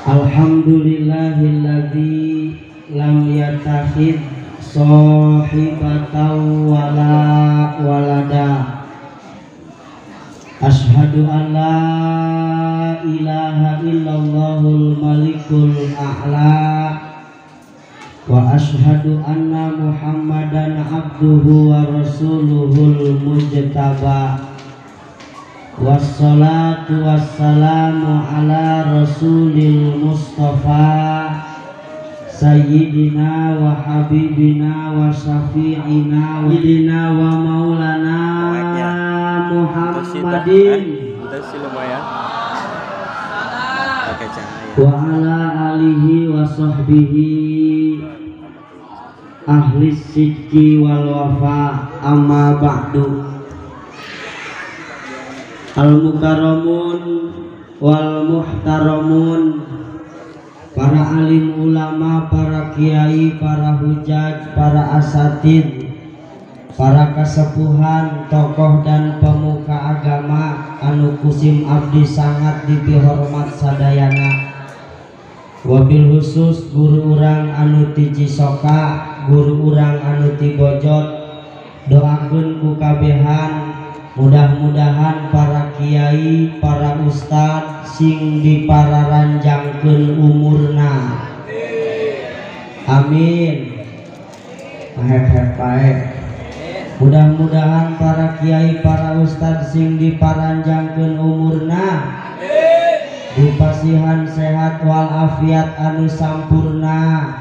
Alhamdulillahilladzi lam yattakhidh sahibatan wala walada. Asyhadu an la ilaha illallahul malikul a'la wa asyhadu anna Muhammadan abduhu wa rasuluhul mujtaba. Wassalatu wassalamu ala rasulil mustafa sayyidina wa habibina wa syafi'ina wa dina wa maulana Muhammadin wa ala alihi wa sahbihi ahli sidqi wal wafa, amma ba'du. Al-mukarramun wal muhtaramun, para alim ulama, para kiai, para hujaj, para asatid, para kesepuhan, tokoh dan pemuka agama anu kusim abdi sangat dipihormat sadayana. Wabil khusus guru urang anu ti Cisoka, guru urang anu ti Bojot, doakeun ku kabehan mudah-mudahan para kiai, para ustad sing dipararanjangkeun umurna. Amin. Hep-hep. Mudah-mudahan para kiai, para ustad sing diparanjangkeun umurna. Dipasihan sehat walafiat anu sampurna.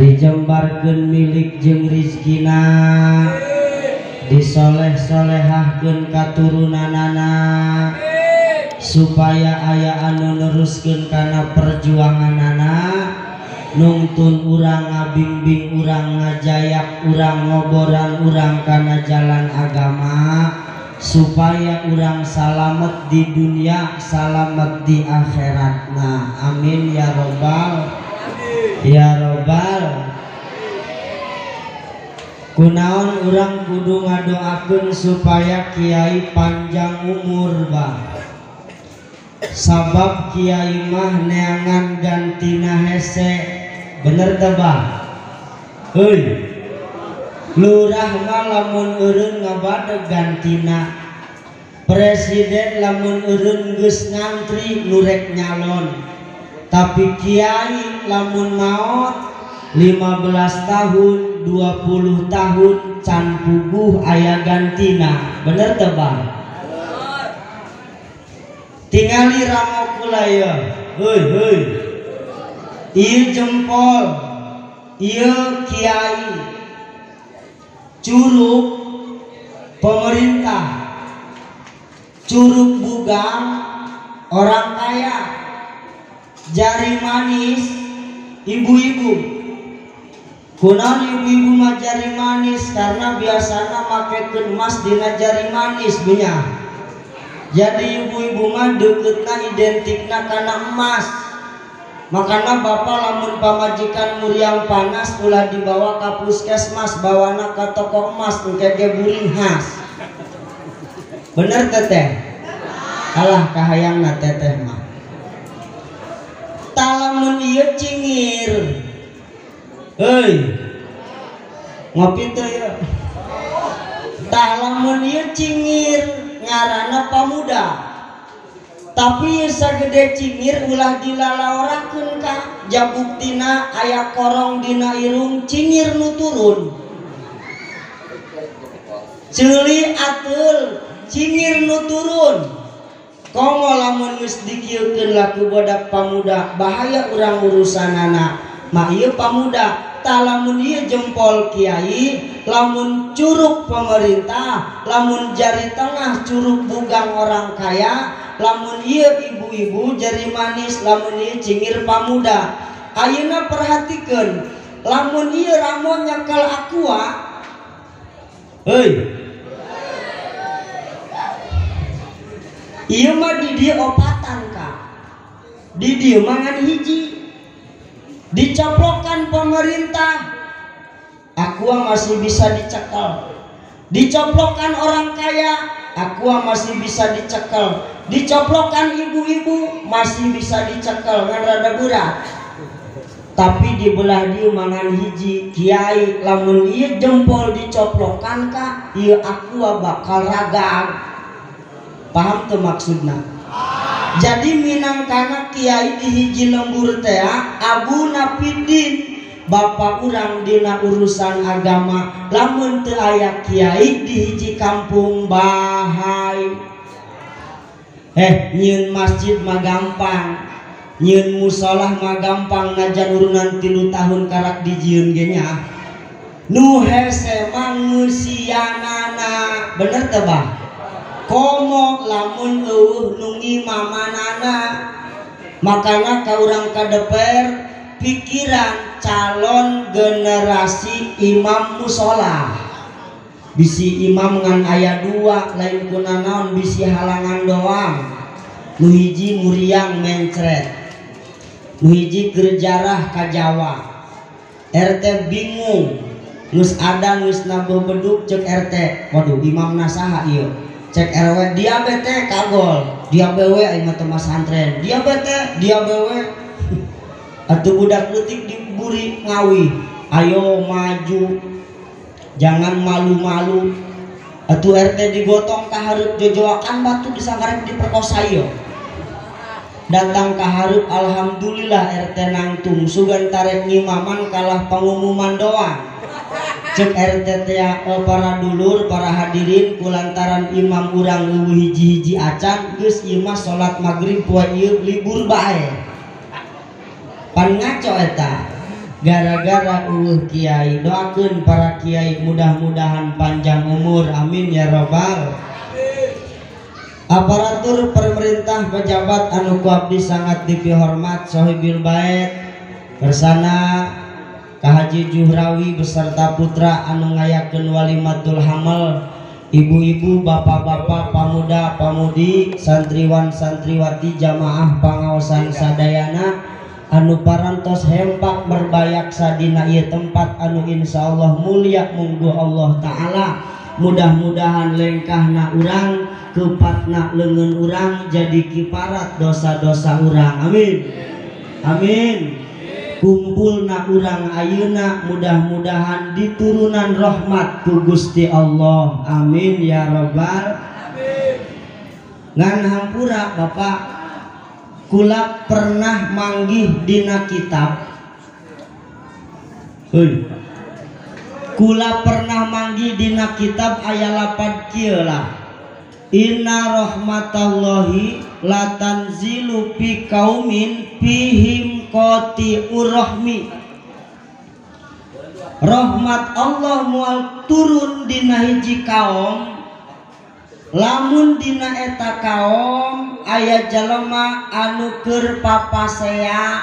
Dijembarkeun milik jeung rizkina. Disoleh-solehahkeun katurunanana supaya aya anu neruskeun kana perjuanganana, nungtun urang ngabimbing urang, ngajayak urang, ngoboran urang kana jalan agama supaya urang salamet di dunia, salamet di akhiratna. Amin ya robbal ya robbal. Kunaon urang kudu ngadoakeun supaya kiai panjang umur bah, sabab kiai mah neangan gantina hese. Bener teu bah? Heuy, lurah mah lamun eureun ngabadeg gantina, presiden lamun eureun geus ngantri nu rek nyalon, tapi kiai lamun maot 15 tahun 20 tahun can puguh aya gantina. Bener teu bang? Tingali ramo kula ya. Heuy heuy, ieu jempol, ieu kiai, curug pemerintah, curug bugang orang kaya, jari manis ibu-ibu. Kunaon ibu-ibu mah jari manis? Karena biasana makekeun emas dina jari manis punya. Jadi ibu-ibu mah deketna identikna kana emas. Makana bapak lamun pamajikan muriang panas ulah dibawa ka puskesmas, bawana ka toko emas engke ge buring khas. Bener teteh? Alah kahayangna teteh mah. Tah lamun ieu cingir. Hei, ngopi teu ya? Tah lamun ieu cingir ngaranna pamuda. Tapi ieu sagede cingir ulah dilalaorakeun ka, jabuktina aya korong dina irung cingir nu turun. Ceuli ateul cingir nu turun. Komo lamun geus dikieukeun laku bodak pamuda, bahaya urang urusanana. Mah ieu pamuda. Tah lamun ieu jempol kiai, lamun curug pemerintah, lamun jari tengah curug bugang orang kaya, lamun ieu ibu-ibu jari manis, lamun ieu cingir pamuda. Ayeuna perhatikeun, lamun ieu ramon nyekel aqua, heuy, ieu mah di dieu opatan ka, di dieu mah ngan hiji. Dicoplokan pemerintah, aqua masih bisa dicekel. Dicoplokan orang kaya aqua masih bisa dicekel, dicoplokan ibu-ibu masih bisa dicekel ngan rada berat. Tapi di belah dieu mangan hiji kiai lamun ieu jempol dicoplokan ka ieu aqua bakal ragag. Paham teu maksudna? Jadi minangkana kiai di hiji lembur teh abuna pidin bapak urang dina urusan agama. Lamun teu aya kiai di hiji kampung bahai. Nyieun masjid mah gampang, nyieun musolah mah gampang, najan urunan 3 tahun karak dijieun ge nya. Nu hese mah ngeusianana, bener teu bah? Komo lamun eueuh nu ngimamanana. Makana ka urang kadeper pikiran calon generasi imam musola. Bisi imam ngan aya 2 lain kunanaon bisi halangan doang. Nu hiji muriang mencret, nu hiji keur jarah ka Jawa. RT bingung, geus adan geus nabuh beduk cek RT, waduh imamna saha ieu? Cek RW dia bete kagol, dia BW aing mah teu masantren, dia bete, dia BW. Atuh budak leutik diburi ngawi, ayo maju, jangan malu-malu. Atuh RT digotong ka hareup jojoakan batu disangkarek diperkosa ieu. Datang ka hareup alhamdulillah RT nangtung, sugan tarek nyimaman kalah pengumuman doang. Cek RT teh para dulur, para hadirin, kulantaran imam urang eueuh hiji-hiji acan geus ieu mah salat magrib poe ieu libur bae. Pan ngaco eta gara-gara eueuh kiai. Doakeun para kiai mudah-mudahan panjang umur, amin ya robbal. Aparatur pemerintah pejabat anu ku abdi sangat dipihormat, sohibil bait bersana Ka Haji Juhrawi beserta putra anu ngayakeun walimatul hamil, ibu-ibu, bapak-bapak, pamuda, pamudi, santriwan, santriwati, jamaah pangaosan sadayana anu parantos hempak berbayaksa dina ieu tempat anu insyaallah mulia munggu Allah Ta'ala. Mudah-mudahan lengkahna urang, kepatna leungeun urang jadi kiparat dosa-dosa urang, amin amin. Kumpulna urang ayeuna mudah-mudahan diturunan rahmat ku Gusti Allah, amin ya robbal alamin. Ngan hampura bapak, kula pernah manggih dina kitab. Heuy. Kula pernah manggih dina kitab aya lapad kieu lah. Inna rahmatallahi latanzilu fi kaumin fihim qati'ur rahmi. Rahmat Allah mual turun dina hiji kaum lamun dina eta kaum aya jelema anu keur papaseaan,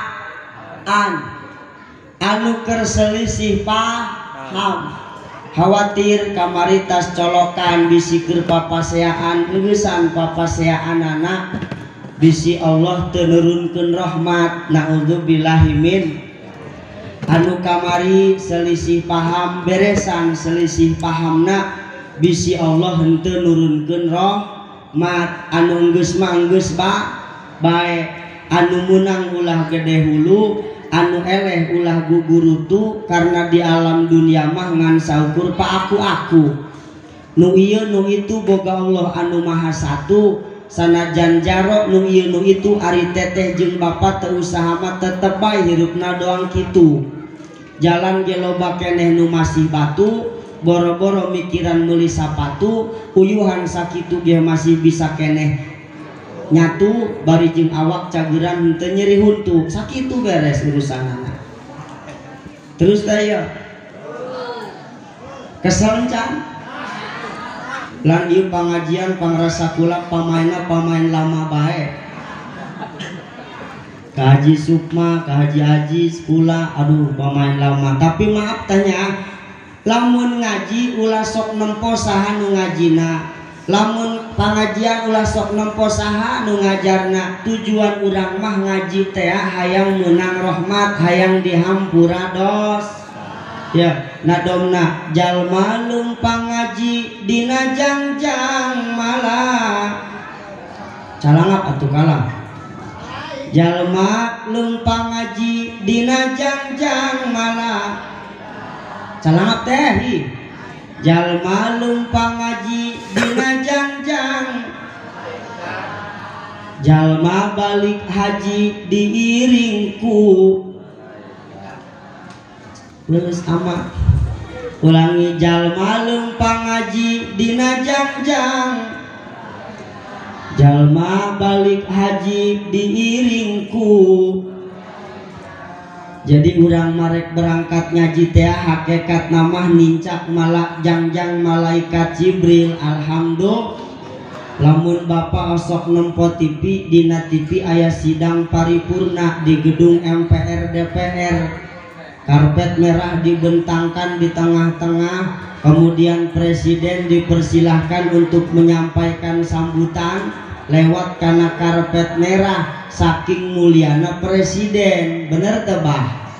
anu keur selisih paham. Khawatir kamaritas colokan bisi keur papaseaan, geusan papaseaanana bisi Allah teu nurunkeun rahmat, naudzubillahi min. Anu kamari selisih paham beresan selisih pahamna bisi Allah henteu nurunkeun rahmat. Anu geus mah geus bae, anu meunang ulah gede hulu, anu eleh ulah gugurutu, karena di alam dunia mah ngan saukur pa aku-aku. Nu ieu nu itu boga Allah anu maha satu, sanajan jarok nu ieu nu itu ari teteh jeung bapak teu usaha mah tetep bae hirupna doang kitu. Jalan ge loba keneh nu masih batu, boro-boro mikiran meuli sapatu, uyuhan sakitu ge masih bisa keneh nyatu, bari jeung awak cageran henteu nyeri huntu, sakitu beres urusanana. Terus teh ya kesel can lan ieu pangajian pangrasa kula pamainna pamain lama bae. Ka Haji Sukma, ka Haji Aziz kula aduh pamain lama. Tapi maaf tanya, lamun ngaji ulah sok nempo saha nu ngajina, lamun pangajian ulah sok nempo saha nu ngajarna. Tujuan urang mah ngaji teh hayang meunang rahmat, hayang dihampura dos. Ya, nadomna jalma leumpang ngaji dina jangjang malah calangap atuh kalah jalma leumpang ngaji dina jangjang malah calangap teh hi jalma leumpang ngaji dina jangjang jalma balik haji diiring ku lulus amat. Ulangi jalma leumpang ngaji dina jangjang jalma balik haji diiring ku. Jadi urang marek berangkat ngaji teh hakikat namah nincak malak jangjang malaikat Jibril. Alhamdulillah. Lamun bapak osok nempo TV dina TV aya sidang paripurna di gedung MPR DPR, karpet merah dibentangkan di tengah-tengah, kemudian presiden dipersilahkan untuk menyampaikan sambutan lewat karena karpet merah, saking muliana presiden, bener tebah.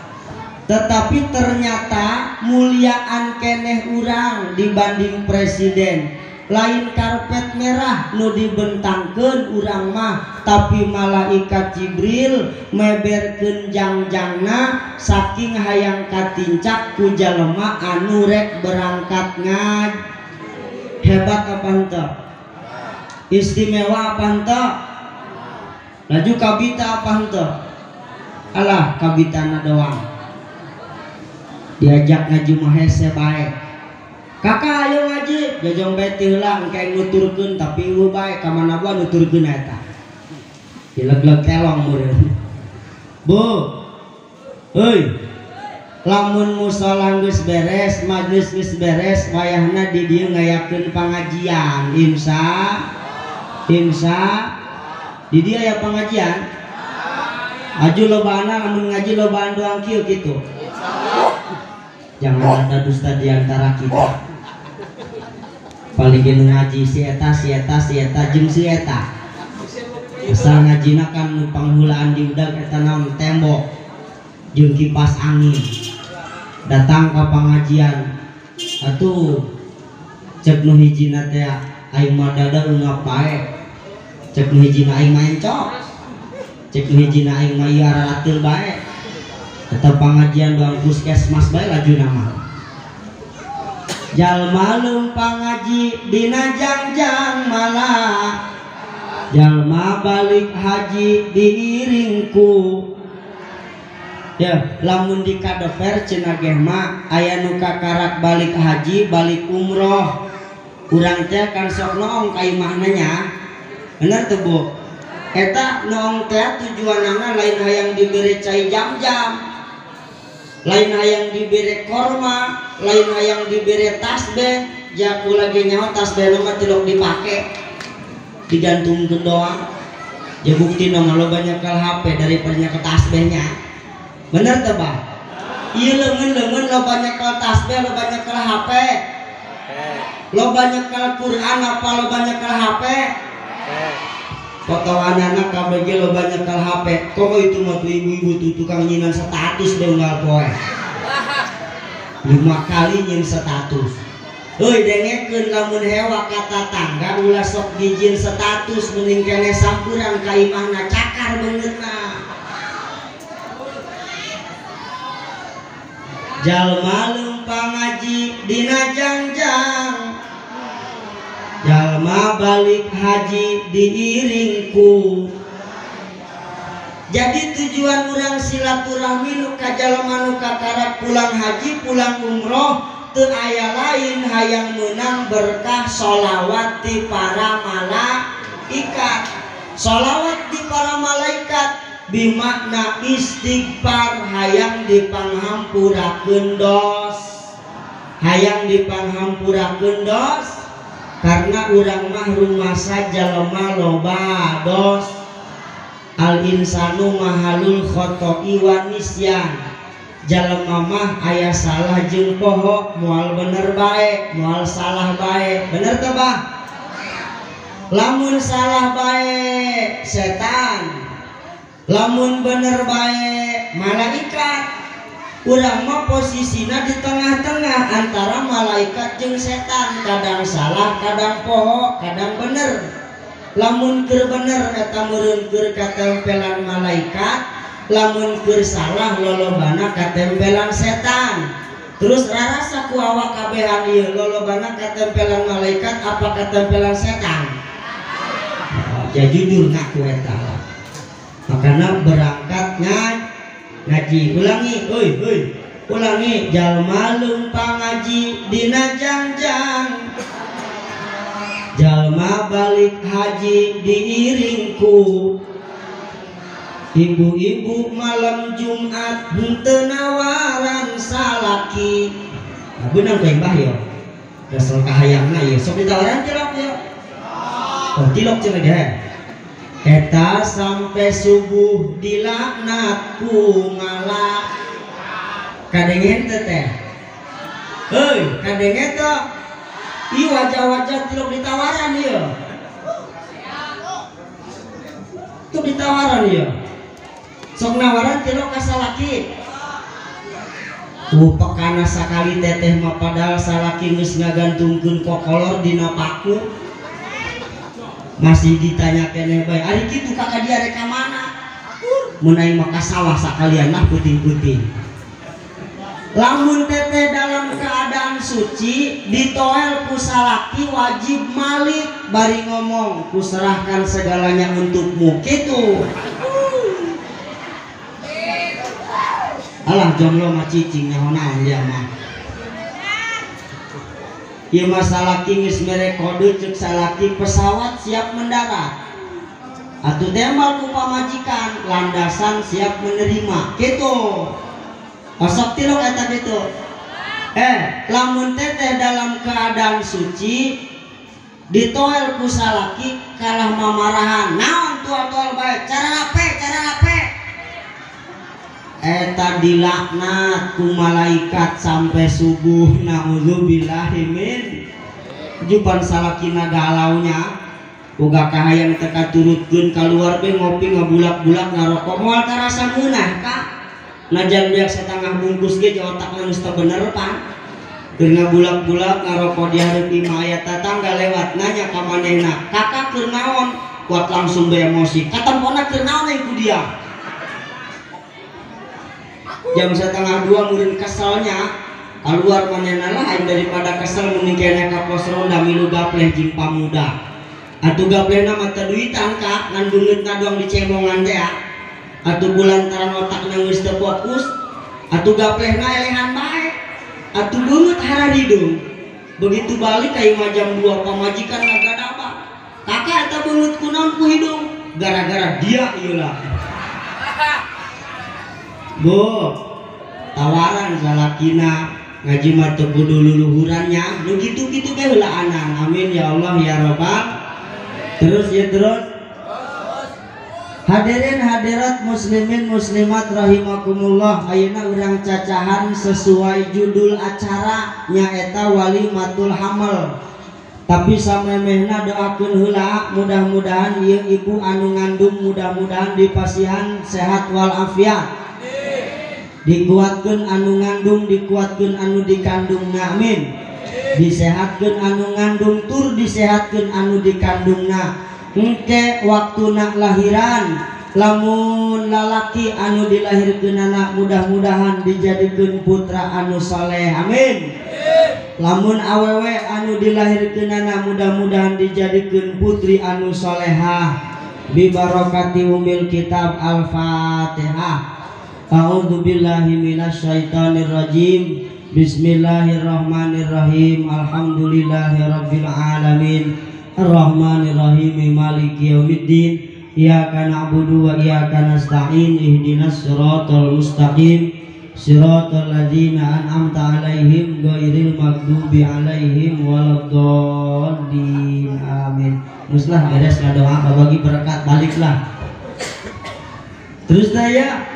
Tetapi ternyata muliaan keneh urang dibanding presiden. Lain karpet merah nu dibentangkeun urang mah, tapi malaikat Jibril meberkeun jangjangna saking hayang katincak ku jalema anu rek berangkat ngaji. Hebat apa henteu? Istimewa apa henteu? Laju kabita apa henteu? Alah kabitana doang. Diajak ngaji mah hese bae. Kakak ayo ngaji, jajong bae teu heula engke nuturkeun tapi eueuh bae ka mana bae nuturkeun eta. Dileg-leg kelong meureun. Bu. Heuy. Lamun musala geus beres, majelis geus beres, wayahna di dieu ngayakeun pangajian. Insya Insya di dieu aya pangajian. Aju lobaana lamun ngaji lobaan doang kieu kitu. Jangan ada dusta di antara kita. Paling ge ngaji si eta si eta si eta jeung si eta. Asal ngajina kan nu panghulaan diudag eta naon tembok jeung kipas angin. Datang ka pangajian atuh cek nu hijina teh aing mah dada ungap bae. Cek nu hijina aing mah encok. Cek nu hijina aing mah ieu ararateul bae. Tetap pengajian doang puskesmas bae laju nama. Jalma leumpang ngaji dina jangjang malah jalma balik haji diiring ku. Ya, lamun di kadoper cenah geh mah aya nu kakarak balik haji balik umroh. Urang teh kan sok noong ka imahna nya. Bener teu Bu? Eta noong teh tujuanana lain hayang dibere cai jam-jam, lain hayang dibere korma, lain hayang dibere tasbih. Jaku lagi nyaho tasbih mah tilok dipake, digantungkeun doang. Ya bukti mah loba nyekel HP daripada nyekel tasbihnya. Bener teu Bah? Ieu leungeun-leungeun loba nyekel tasbih, loba nyekel HP. Loba nyekel Quran apa loba nyekel HP? Potongan anak KBG loba nyekel HP. Kok itu mah tuh ibu-ibu tuh tukang nyinan status deh unggal poe. 5 kali nyin status. Heuy dengekeun lamun hewa ka tatangga ulah sok dijin status mending keneh sampuran ka imahna cakar beungeutna. Jalma leumpang ngaji dina jangjang jalma balik haji diiring ku. Jadi tujuan urang silaturahmi nu ka jalma nu kakarak pulang haji pulang umroh teu aya lain hayang meunang berkah sholawat ti para malaikat. Sholawat ti para malaikat bimakna istighfar hayang dipanghampurakeun dos. Hayang dipanghampurakeun dos karena urang mah rumasa jalma loba dos. Al insanu mahalul khoto'i wa nisyan. Jalma mah aya salah jeung poho, moal bener bae, moal salah bae. Bener teu Bah? Lamun salah bae setan, lamun bener bae malaikat. Urang mah posisina di tengah-tengah antara malaikat jeung setan, kadang salah, kadang poho, kadang bener. Lamun keur bener eta meureun keur katempelan malaikat, lamun keur salah lolobana katempelan setan. Terus rarasa ku awak kabehan ieu lolobana katempelan malaikat apa katempelan setan? Oh, ya jujur ngaku eta. Makana berangkatnya ngaji, ulangi, oi oi, ulangi, jalma leumpang ngaji dina jangjang, jalma balik haji diiringku, ibu-ibu malam Jumat henteu nawaran salaki. Nah, beunang teh mbah yo, dasar kahayangna ieu, sok ditawaran tilok yo, oh tilok cenah ge. Eta sampai subuh dilaknat ku malak. Kadengen teh teh. Heuy, kadengen teh. Ieu wajah-wajah tilok ditawaran ieu. Tuh ditawaran ieu. Sok nawaran tilok ka salaki. Pekana sakali teteh mah padahal salaki geus ngagantungkeun kokolor dina paku. Masih ditanya keneh bae, ari kitu kakak dia rek ka mana? Mun aing mah ka sawah sakalian lah puting-puting. Lamun teteh dalam keadaan suci ditoel ku salaki wajib malik bari ngomong kuserahkan segalanya untukmu kitu. Alah jomblo mah cicing nyaho naon dia mah. Ieu mah salaki geus mere kode ceuk salaki pesawat siap mendarat. Atuh tembal ku pamajikan landasan siap menerima kitu. Osok tilok eta kitu. Lamun teteh dalam keadaan suci ditoel ku salaki kalah mamarahan. Naon tual-tual bae, cara rape, cara rape. Eta dilaknat ku malaikat sampai subuh, naudzubillahi min. Jupan salakina galaunya boga kahayang teu katurutkeun kaluar be ngopi ngabulak-bulak ngarokok moal tarasa meunah ka. Najan beak satengah bungkus ge otakna geus teu bener pan. Keur ngabulak-bulak ngarokok di hareup imah aya tatangga lewat nanya ka manehna, "Kakak keur naon?" Kuat langsung be emosi. Katempona keur naon aing ku dia. Jam 1:30 murin keselnya keluar manehna lah aing daripada kesel mending keneh ka pos ronda milu gapleh jeung pamuda. Atuh gaplehna mah teu duitan ka ngan beungeutna doang dicemongan teh. Atuh kulantaran otakna geus teu fokus atuh gaplehna elehan bae. Atuh beungeut hararideung. Begitu balik ka imah jam 2 pamajikan ngagadaba. Kakak eta beungeut kunaon ku hidung? Gara-gara dia ieu lah. Bu, tawaran salakina ngaji mah teu kudu luluhurannya, nu kitu-kitu ge heulaanan. Amin ya Allah ya Rabbal. Terus ya terus. Hadirin hadirat muslimin muslimat rahimakumullah, ayeuna urang cacahan sesuai judul acara nyaeta walimatul hamil. Tapi samemehna doakeun heula mudah-mudahan ieu ibu anu ngandung mudah-mudahan dipasihan sehat walafiat. Dikuatkeun anu ngandung, dikuatkeun anu dikandungna, amin. Disehatkeun anu ngandung tur disehatkeun anu dikandungna. Engke waktuna lahiran lamun lalaki anu dilahirkeunana mudah-mudahan dijadikeun putra anu saleh, amin. Lamun awewe anu dilahirkeunana mudah-mudahan dijadikeun putri anu salehah. Bi barakati umil kitab Al-Fatihah. A'udzu billahi minasyaitonir rajim. Bismillahirrahmanirrahim. Alhamdulillahirabbil alamin. Arrahmanirrahim. Maliki yaumiddin. Iyyaka na'budu wa iyyaka nasta'in. Ihdinas siratal mustaqim. Siratal ladzina an'amta 'alaihim ghairil maghdubi 'alaihim waladdallin. Amin. Muslah beres ngadoa bagi berkat baliklah. Terus saya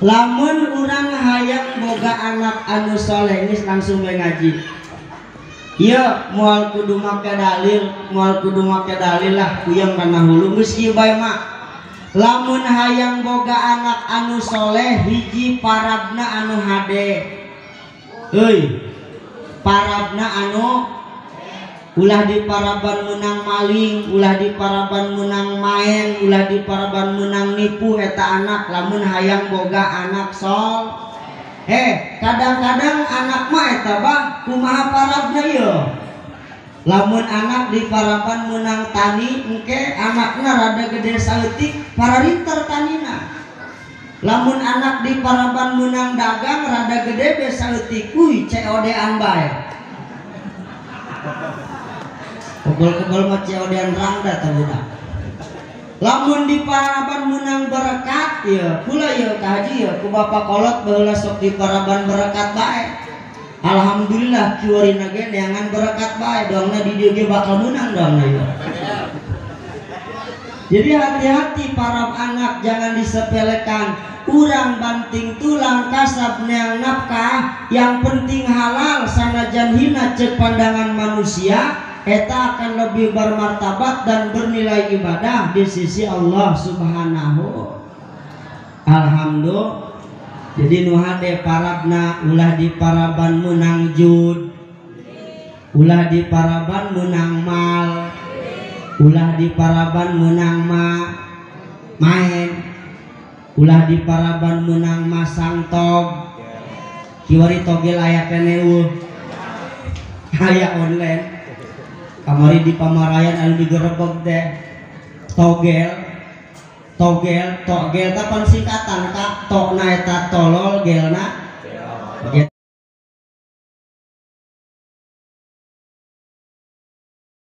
lamun urang hayang boga anak anu soleh ini langsung we ngaji. Ieu moal kudu make dalil, moal kudu make dalil lah kuyang kana hulu geus ieu bae mah. Lamun hayang boga anak anu soleh hiji parabna anu hade. Euy, parabna anu ulah di paraban menang maling, ulah di paraban menang main, ulah di paraban menang nipu eta anak lamun hayang boga anak sol. Kadang-kadang anak mah eta bah kumaha parabna ieu. Lamun anak di paraban menang tani engke anakna rada gede saeutik pararinter tanina. Lamun anak di paraban menang dagang rada gede be saeutik kuy COD-an bae. Kebel-kebel mah COD-an rangda ta budak. Lamun di paraban menang berkat ya kula ya ka haji ya ku bapak kolot baheula sok di paraban berkat bae. Alhamdulillah kiwarina ge neangan berkat bae doangna di dieu ge bakal menang doangna ieu. Jadi hati-hati para anak jangan disepelekan. Urang banting tulang kasab neang nafkah yang penting halal sanajan hina cek pandangan manusia eta akan lebih bermartabat dan bernilai ibadah di sisi Allah Subhanahu. Alhamdulillah. Jadi nu hade parabna ulah di paraban menang jud, ulah di paraban menang mal, ulah di paraban menang main, ulah di paraban menang masang tog. Kiwari togel aya keneh eueuh. Aya online. Kamari di Pamarayan anu digerebeg teh togel. Togel, togel ta pan singkatan ka tokna eta tolol gelna